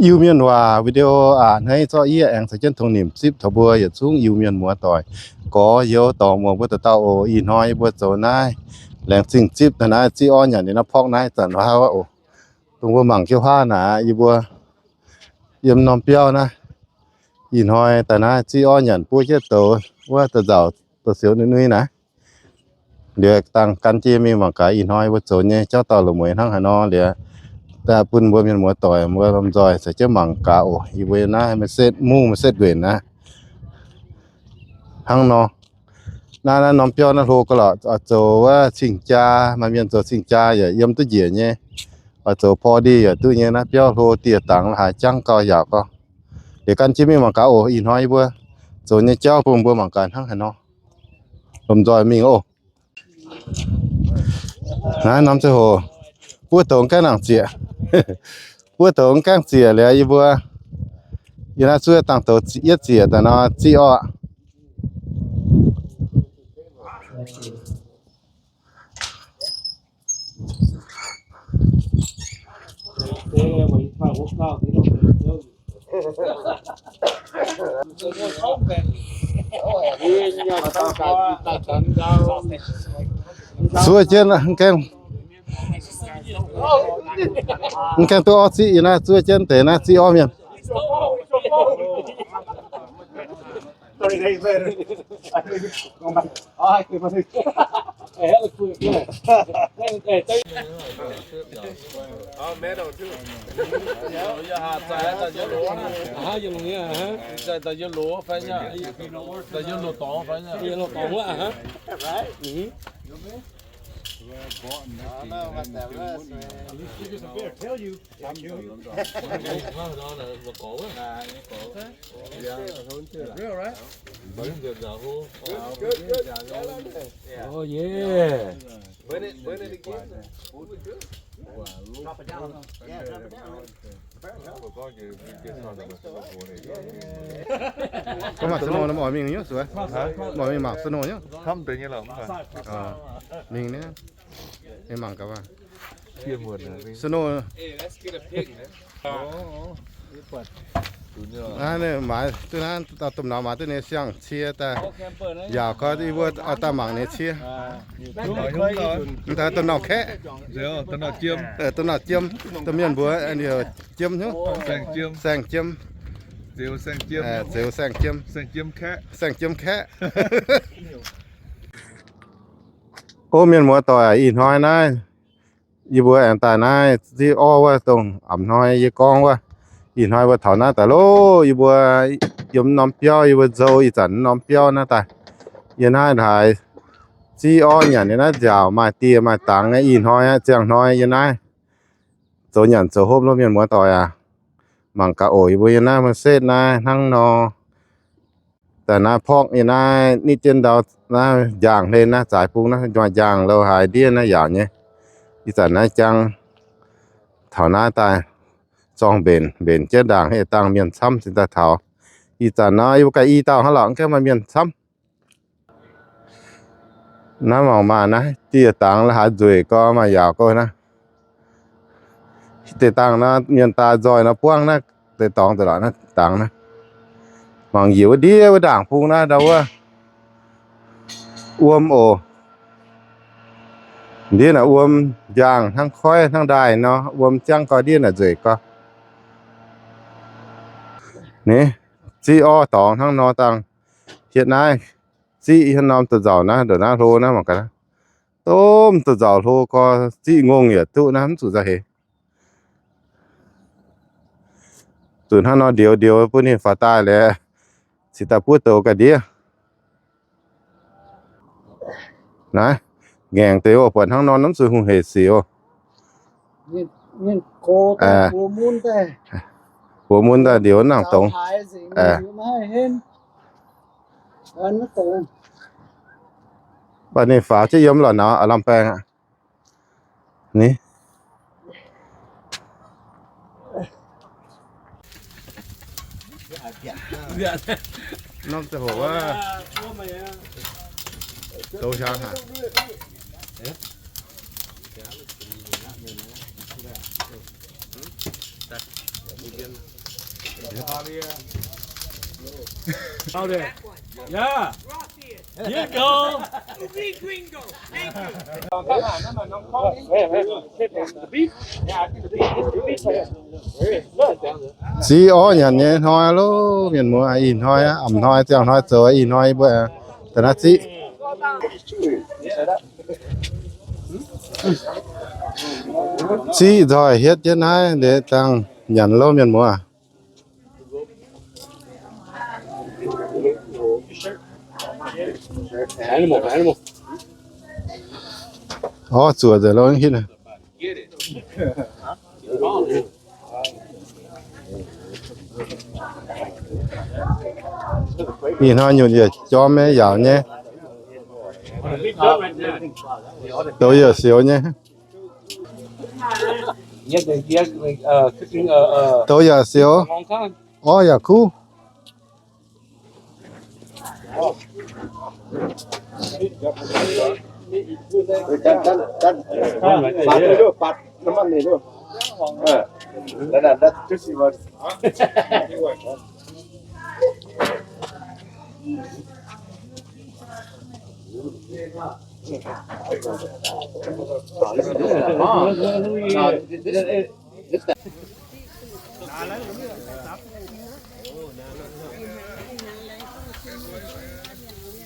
Iu-Mienh waac video aac, hnangv zorqv yie aengx caux jienv tongx nimc zipv taux mbuo yietc zungv Iu-Mienh muoz-doic gorx-youz dorngx muoz mbuo dauh dauh oc. Ih hnoi yie mbuo zoux naaiv laengz zingh zipv naaiv ziqv orv nyanc nyei naaiv pork naaiv zanc waac oc. Dongh mbuo mangc jienv huaav naaic, yie mbuo yiem norm biauv naaiv, ih hnoi daaih naaiv ziqv orv nyanc buov jienv douz wuov da'nzauc douz-sioux nui-nui naaiv. Liuz dangh gan jienv mingh mangc gaax ih hnoi mbuo zoux nyei jauv dauh loz-mueiz hnangv haaix nor liuz, daaih bun mbuo mienh muoz-doic mbuo lomh nzoih caux jienv mangc gaax oc. Yie mbuo naaiv maiv setv mungv maiv setv nquenc naaiv hnangv nor. Naaiv, naaiv norm biauv naaiv hlo gauh lorqc, oix zoux wuov cing-jaa, maaih mienh zoux cing-jaa yaac yiem duqv njiec nyei. Oix zoux porv ndih yaac duqv nyei. Naaiv biauv hlo dieh dangx la'haaix jangv gauh yaauc gauh. Liuz gan jienv mingh mangc gaax oc. Ih hnoi yie mbuo zoux nyei jauv bun mbuo mangc gaax hnangv haaix nor. Lomh nzoih mingh oc. Naaiv norm ziangh hoc buov douz gaengh nangc ziec. Buov douz gaengh ziec liuz yie mbuo yie naaiv zuov dangh douz yietv ziec daaih nor ziqv orv. Zuov jienv, mv gaengh duqv orv ziqv, yie naaiv zuov jienv deix naaiv ziqv orv mienh. Oh yeah. Gorngv mangc snow nor, mv oix mingh nyungc sueih. Mv oix mingh mangc snow nyungc. Mingh nyei. Mingh mangc gaax. Snow. Naaiv maaiz duqv naaiv, domh nauz maaiz duqv nyei siang-cie daaih. Yaac gorngv yie mbuo oix daaih mangc nyei cie. Domh nauz kaeqv, domh nauz jiem, domh mienh mbuox jiem hnyouv, saeng-jiem, zeux saeng-jiem kaeqv. O mienh muoz-doic, ih hnoi naaiv yie mbuo aengx daaih naaiv ziqv orv wuov, dongh a'hnoi yie gorngv wuov. Ih hnoi mbuo taux naaiv daaih loh, yie mbuo yiem norm biauv, yie mbuo nzou ih zanc norm biauv naaiv daaih. Yie naaiv haiz ziqv orv nyanc nyei naaiv nziaauc maaih dieh maaih dangx nyei. Ih hnoi ziangh hnoi yie naaiv zoux nyanc zoux hopv loh mienh muoz-doic aac. Mangc gaax oc, yie mbuo yie naaiv maaih setv naaiv hnangv nor. Daaih naaiv pork yie naaiv nitv jienv ndau naaiv njaangh hlen naaiv zaaix bung naaiv maaih njaangh lo haaix ndiev naaiv yaauc nyei. Ih zanc naaiv jangv taux naaiv daaih zorng mbenc, mbenc jienv ndaangc heh dangh mienh camv cingx daaih taux. Ih zanc nor yie mbuo ganh i dauh hnangv lorqc, mv gaengh maaih mienh camv. Naaiv mangc maah, naaiv dieh dangx la'haaix nzueic gorx maaih yaauc gorx naaiv. Deix dangh nor mienh daaih nzoih nor buangv naaiv deix dorngx deix lorqc naaiv dangx naaiv. Mangc njiec wuov ndiev wuov ndaangc bung naaiv ndau wuov wuom oc. Ndiev naaic wuom njaangh hnangv koiv hnangv ndaaih nor, wuom jangv gorx ndiev naaic nzueic gorx. Ni, ziqv orv dorngx hnangv nor dangh. Hietv naaiv ziqv hietv norm da'nzauc naaiv, ndongc naaiv hlo naaiv mangc gaax. Domh da'nzauc hlo gorx ziqv ngongh yaac duqv naaiv, mv zuqc nzauh heix. Zuqc hnangv nor ndioux ndioux bun ninh faaux daaih liuz, cingx daaih buov douz ga'ndiev. Naaiv, ngaengc deix oc, buatc hnangv nor mv zuqc hungh hec sic oc. Buoz mun daaih ndioux nangc dongx. Mv baac ninh faaux jienv yiem lorqc nor, lamh baengh aqv. Ni, Norm ziangh hoc wuov, zoux hiaangx haic. Ziv orv nyanc nyei hnoi loh, mienh muoz. Ih hnoi, a'hnoi, ziangh hnoi zoux, ih hnoi mbuo da'naaiv ziv. Ziv nzoih hietv jienv naaiv, ndeic dangh nyanc loh, mienh muoz. Orv zuoqc nzengc loh, hitv. Ih hnoi nyutc yietc jorm nyei, yaauc nyei. Douz yaac sioux nyei. Douz yaac sioux, orv yaac kuv.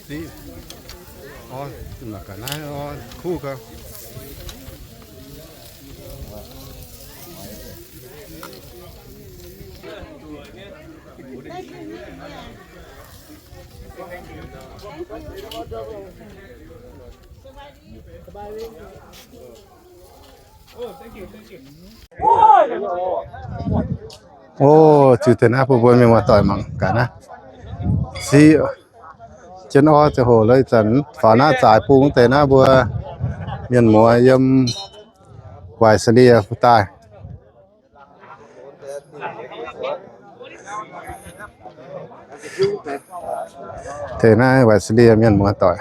Ziv orv, mangc gaax naaiv orv kuv gau. O, ziux deix naaiv bun mbuo mienh muoz-doic mangc gaax naaiv. Ziv jienv orv ziangh hoc lorqc, ih zanc faaux naaiv zaaix bung deix naaiv mbuo mienh muoz yiem Waisalie daaih. Deix naaiv Waisalie mienh muoz-doic.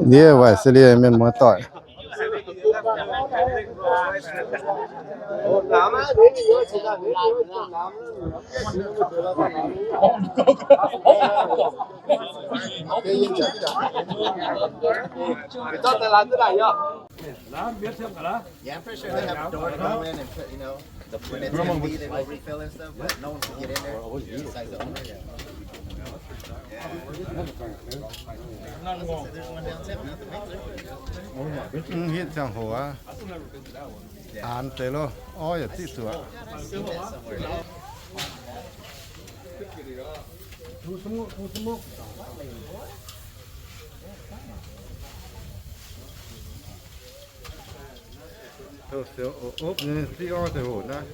Ndiev Waisalie mienh muoz-doic. Yeah, I'm pretty sure they have a door to go in and put, you know, when it's empty, they go refill and stuff, but no one can get in there besides the owner. Yeah. There's one downtown, not the main. Hitv ziangh hoc aqv, aanx deix loh, orv yaac ziqv zuoqc. Sioux opv nyei ziv orv ziangh hoc naaiv.